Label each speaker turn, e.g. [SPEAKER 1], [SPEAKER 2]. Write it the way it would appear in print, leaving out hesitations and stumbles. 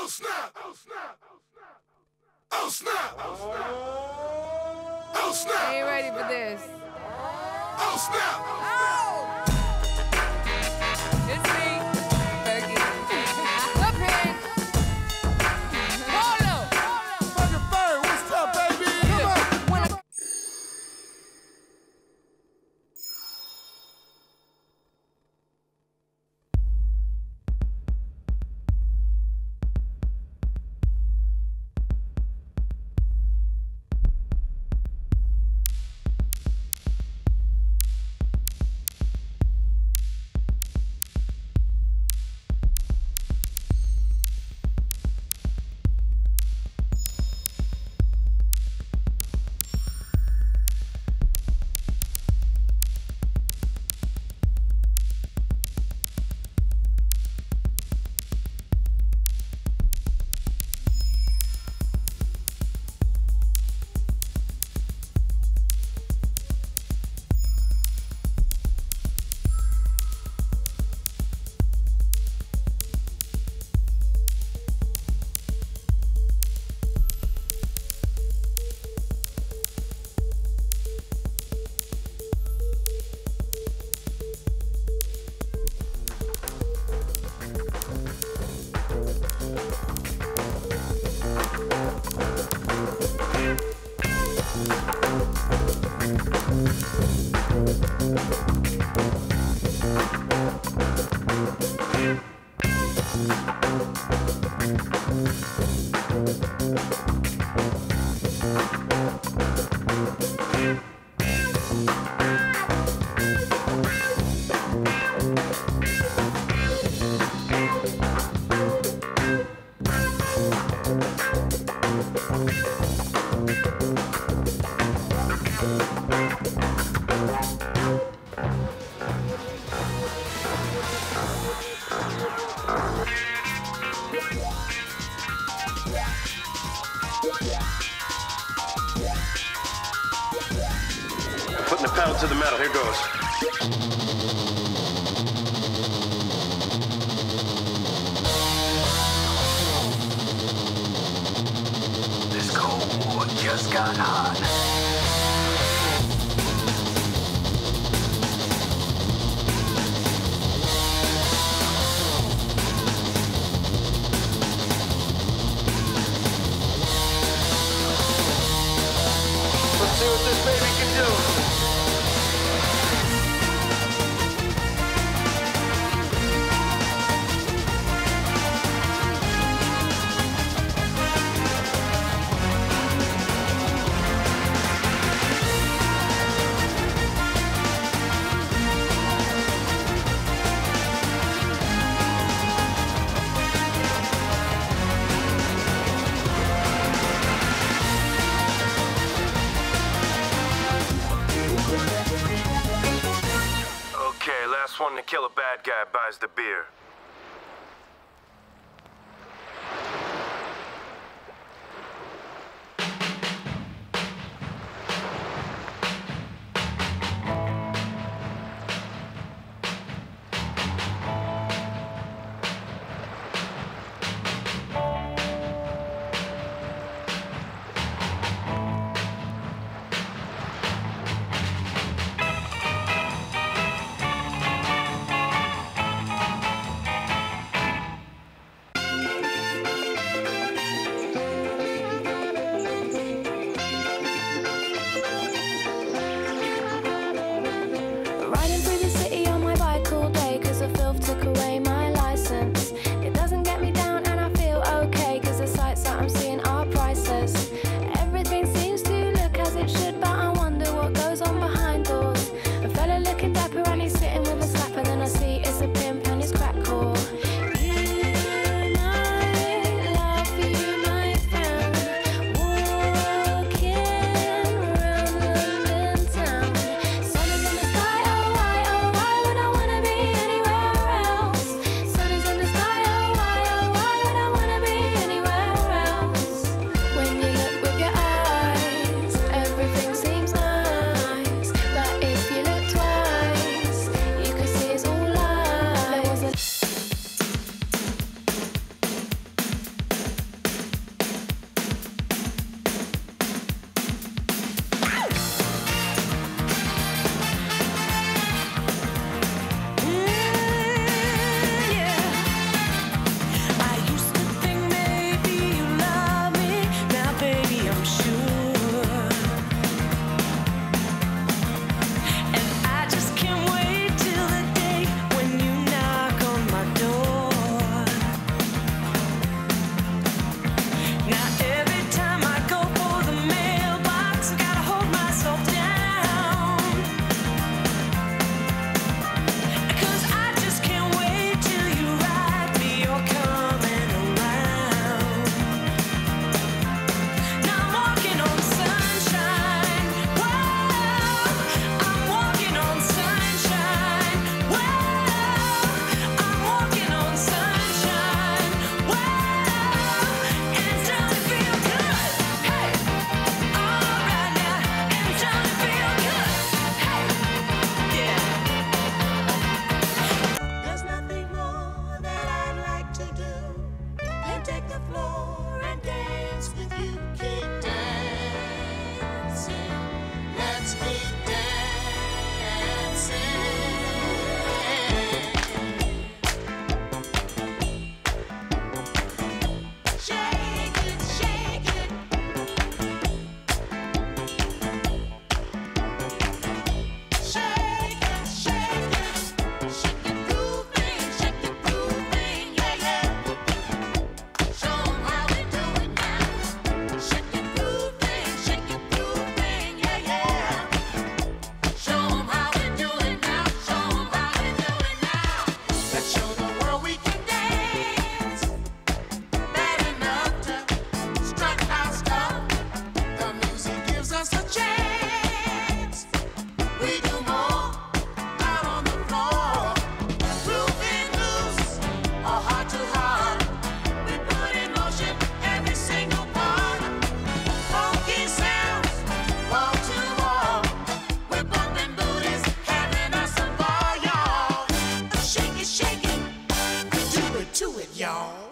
[SPEAKER 1] Oh snap! Oh snap! Oh snap! Oh snap!
[SPEAKER 2] I ain't ready for this.
[SPEAKER 1] Oh snap!
[SPEAKER 2] Oh! It's me, Fergie. The Pin. Polo.
[SPEAKER 1] Fucking Ferg, what's up, baby? Come on!
[SPEAKER 2] When I
[SPEAKER 3] Putting the pedal to the metal. Here goes.
[SPEAKER 4] This Cold War just got hot.
[SPEAKER 3] Let's see what this baby can do. Okay, last one to kill a bad guy buys the beer.
[SPEAKER 5] Let's get dancing. Shake it, shake it. Shake it, shake it. Shake your groove thing, shake your groove thing, yeah, yeah. Show 'em how we do it now. Shake your groove thing, shake your groove thing, yeah, yeah. Show 'em how we do it now. Show 'em how we do it now. Let's show the world we can dance. Bad enough to strut our stuff. The music gives us a chance. We do more out on the floor. Grooving loose or heart to heart. We put in motion every single part. Funky sounds, wall to wall. We're bumping booties, having us a ball, y'all. Shake it, shake it. Do it to it, y'all.